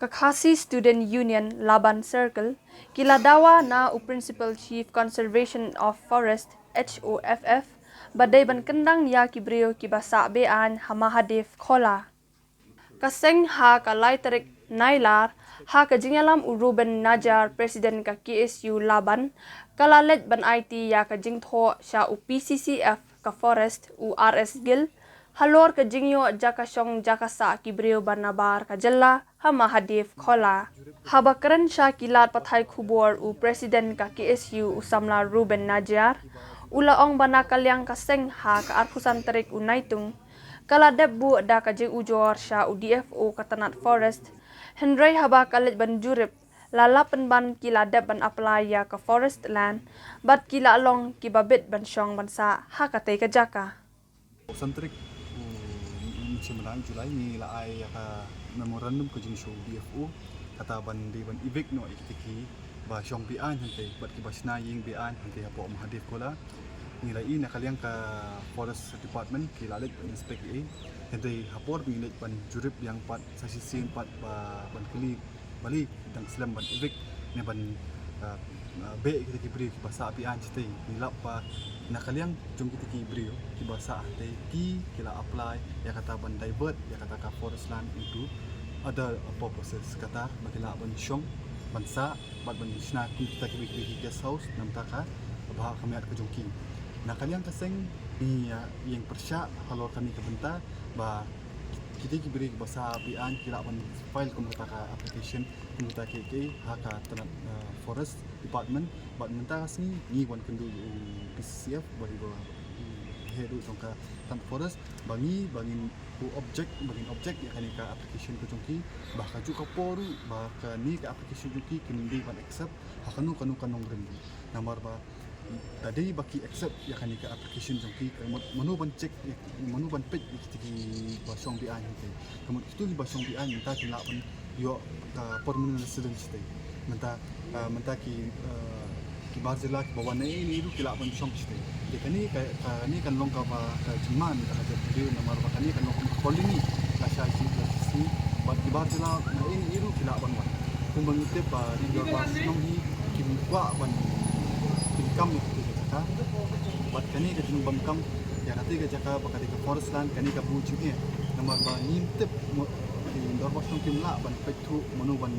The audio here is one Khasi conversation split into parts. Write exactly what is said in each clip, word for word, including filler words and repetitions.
Khasi Student Union Laban Circle ki la dawa na u Principal Chief Conservation of Forest, H O F F, ba dei ban kyndang ïa ki briew kiba sah be-aiñ ha Mahadev Khola. Ka seng ha ka lai tarik Nailar, ha ka jingïalam u Ruben Najar, President ka K S U Laban, ka la leit ban aiti ïa ka jingthoh sha u P C C F ka Forest, u R S Gill, halor ka jingïoh jaka shong jaka sah ki briew ba nabar ka jylla ha Mahadev Khola. Haba kren sha ki lad pathai khubor u President ka K S U u samla Ruben Najar, u la ong ba na ka liang ka seng ha ka arphew san tarik u Naitung, ka la dep buh da ka jingujor sha u D F O ka tnat Forest, hynrei haba ka leit ban jurip, la lap pynban ki la dep ban apply ïa ka Forest Land, bad ki la long kiba bit ban shong ban sah ha katei ka jaka. San tarik u, u, u July, ngi la ai ïa ka memorandum ka jong sha u D F O, kata ban dei ban evict noh ïa kita kiba shong be-aiñ hangtei, bad kiba shna ïing be-aiñ hangtei hapoh Mahadev Khola. Ngi la ïohi na ka liang ka Forest Department ki la leit ban inspect ei, hynrei ha por ba ngi leit ban jurip biang pat sa shisien pat ba ban kylli balei dang slem ban evict ne ban, ah, ah, beh ïa kita ki briew kiba sah be-aiñ shatei. Ngi lap ba na ka liang jong kita ki briew kiba sah hangtei, ki, ki la apply ïa kata ban divert ïa kata ka Forest Land into other purposes, kata ba ki lah ban shong, ban sah, bad ban shna kum kita kiwei kiwei ki guest house na bynta ka bhah ka miat ka jong ki. Na ka liang ka seng ngi, ah, ïeng pyrshah halor kane ka bynta ba kita ki briew kiba sah be-aiñ ki lah ban file kum kata ka application kum kata ka, ka, ha ka tnat, ah, Forest Department, bad mynta ka sngi ngi wan kynduh u P C C F ba dei ba, mm, head ruh jong ka tnat Forest, ba ngi, ba ngin, u object, ba ngin object ïa kane ka application ka jong ki, ba ha kajuh ka por ruh ba kane ka application jong ki kim dei ban accept ha kano kano ka nongrim ruh. Namar ba da dei ba ki accept ïa kane ka application jong ki, ka mut mano ban check, mano ban peit ïa kita kiba shong be-aiñ hangtei. Ka mut kito kiba shong be-aiñ mynta kin lah ban ïoh ka permanent residence shatei. Mynta, ah, mynta ki, ah, ki bar jylla kiba wan na ei na ei ruh ki lah ban shong shatei. Te kane ka, kane kan long kaba ka jingman ka jait briew, namar ba kane kan long ka colony, ka shai shi, ka shi, bad ki bar jylla na ei na ei ruh ki lah ban wan. Kumba ngi tip ba ri dorbar shnong hi kim kwah ban, kim kam ïa kata ka jaka. Bad kane ka jingbym kam ïa kata ka jaka ba ka dei ka Forest Land, kane ka buh jingeh. Namar ba ngim tip mo, ki dorbar shnong kim lah ban peit thuh mano ban,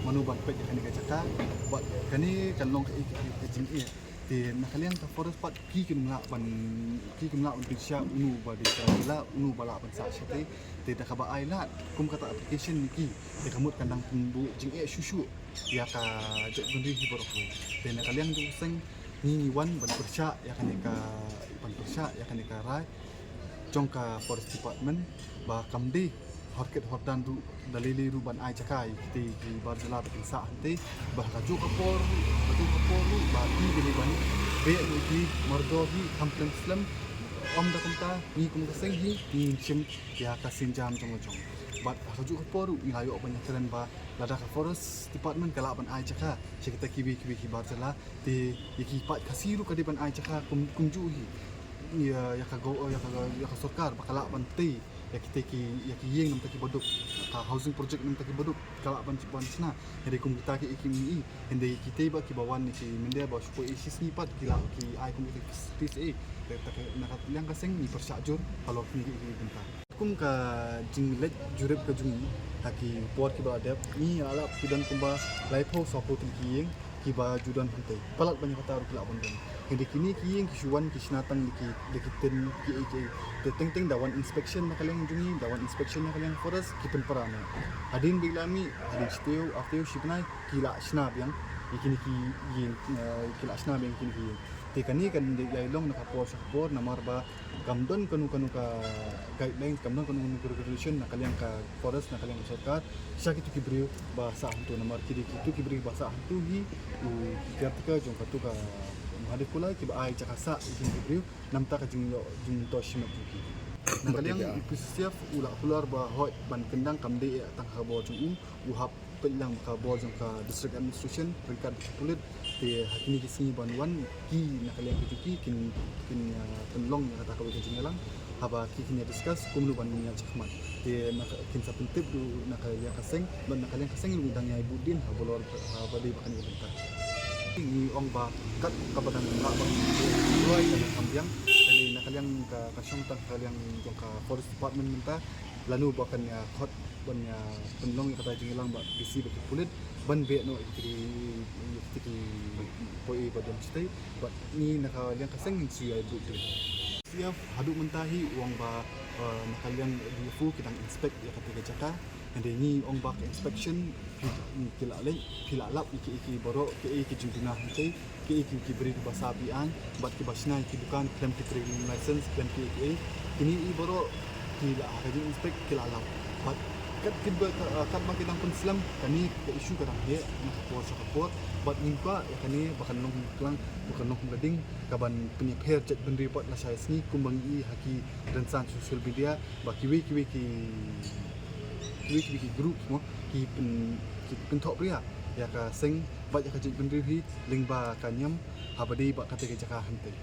mano ban peit ïa kane ka jaka. Bad kane kan long ka, ka, ka jingeh. Te na ka liang ka Forest pat ki kim lah ban, ki kim lah ban pynshah uno ba dei ka jylla, uno ba lah ban sah shatei. Te da kaba ai lad kum kata application ïa ki, te ka mut kan dang pynbuh jingeh shuh shuh ïa ka jaitbynriew hi baroh kawei. Te na ka liang jong ka seng ngi, ngi wan ban pyrshah ïa kane ka, ban pyrshah ïa kane ka rai jong ka Forest Department ba kam dei hor kit hor dan ruh da lei lei ruh ban ai jaka ïa kita ki bar jylla ba kin sah hangtei, ba ha kajuh ka por, kajuh ka por ruh ba ki dei ban beh ïa ki mardor hi khlem slem. Ym da kumta, ngi kum ka seng hi ngin shim ïa ka sienjam jong la jong. Bad ha kajuh ka por ruh ngi la ïoh ban ïakren ba lada ka Forest Department ka lah ban ai jaka sha kita kiwei kiwei ki bar jylla, te ïa ki paid Khasi ruh ka dei ban ai jaka kum, kumjuh hi. Ïa, ïa ka go, ïa ka, ïa ka sorkar ba ka lah ban tei ïa kita ki, ïa ki ïing na bynta kiba duk, ka housing project na bynta kiba duk ka lah ban, ban shna. Hynrei kum kita ki, ki, ki, hynrei kita ba kiba wan na ki mynder ba shu poi ïa shi sngi pat ki lah ki ai kum kita ki facilities ei. Te na ka liang ka seng ngi pyrshah jur halor kine ki, ki bynta. Kum ka jingleit jurip ka jong ngi ha ki por kiba la dep, ngi ïalap ki don kumba laiphew sawphew tylli ki ïing kiba ju don hangtei. Palat ban ïa kata ruh ki lah ban don. Hynrei kine ki ïing ki shu wan ki shna tang da ki, da ki tin kiei kiei. Te teng teng da wan inspection na ka liang jong ngi, da wan inspection na ka liang Forest, ki pynpra noh. Hadien ba ki la mih, hadien shi taïew, ar taïew, shi bnai, ki la shna biang ïa kine ki ïing, eh, ki la shna biang ïa kine ki ïing. Te kane kan dei ïa long na ka por sha ka por, namar ba kam don kano kano ka guidelines, kam don kano kano ka regulation na ka liang ka Forest, na ka liang ka sorkar sha kito ki briew ba sah hangto. Namar ki dei kito ki briew ba sah hangto hi u caretaker jong kato ka Mahadev Khola, kiba ai jaka sah ïa kito ki briew na bynta ka jingïoh jingmyntoi shimet jong ki. Na ka liang u P C C F u la kular ba hooid ban kyndang kam dei tang ha ka bor jong u, u hap peit lang ka bor jong ka District Administration ryngkat bad ki pulit. Te ha kine ki sngi ban wan ki na ka liang ka jong ki kin, kin, ah, pynlong ïa kata kawei ka jingïalang. Haba ki kin ïa discuss kumno ban ïa shakhmat. Te na ka, kin sa pyntip ruh na ka liang ka seng, bad na ka liang ka seng ruh dang ïa buddien ha Vellore, haba dei ba kane ka bynta. Ngi ong ba kat kaba dang rah ba ngi roi na ka biang, kane na ka liang ka, ka shong tang ka liang jong ka Forest Department mynta, lano ba kan ïa khot ban ïa pynlong ïa kata jingïalang ba bisi bad ki pulit ban beh noh ïa ki, ïa ki poi ba don shatei, bad ngi na ka liang ka seng ngin shu ïa buddien. C F haduh mynta hi u ong ba, eh, na ka liang D F O ki dang inspect ïa kata ka jaka. Hynrei ngi ong ba ka inspection phi, ki la leh, phi la lap ïa ki, ïa ki baroh, ki, ïa ki jingduna hangtei, ki, ïa ki, ki briew kiba sah biang, bad kiba shna ïa ki dukan khlem ki trading license, khlem ki, ïa ki, kine i baroh ki la ha ka jing inspect ki la lap. Bad kat kiba, kat ba ki dang pynslem, kane ka issue ka dang heh na ka por sha ka por. Bad ngim kwah ïa kane ba kan long klang, ba kan long ka ding kaban pynïapher jaitbynriew pat lashai sngi kumba ngi i ha ki rynsan social media, ba kiwei kiwei ki, kiwei kiwei ki group mo ki pyn, ki pynthohbria ïa ka seng bad ïa ka jaitbynriew hi lyngba ka niam haba dei ba kata ka jaka hangtei.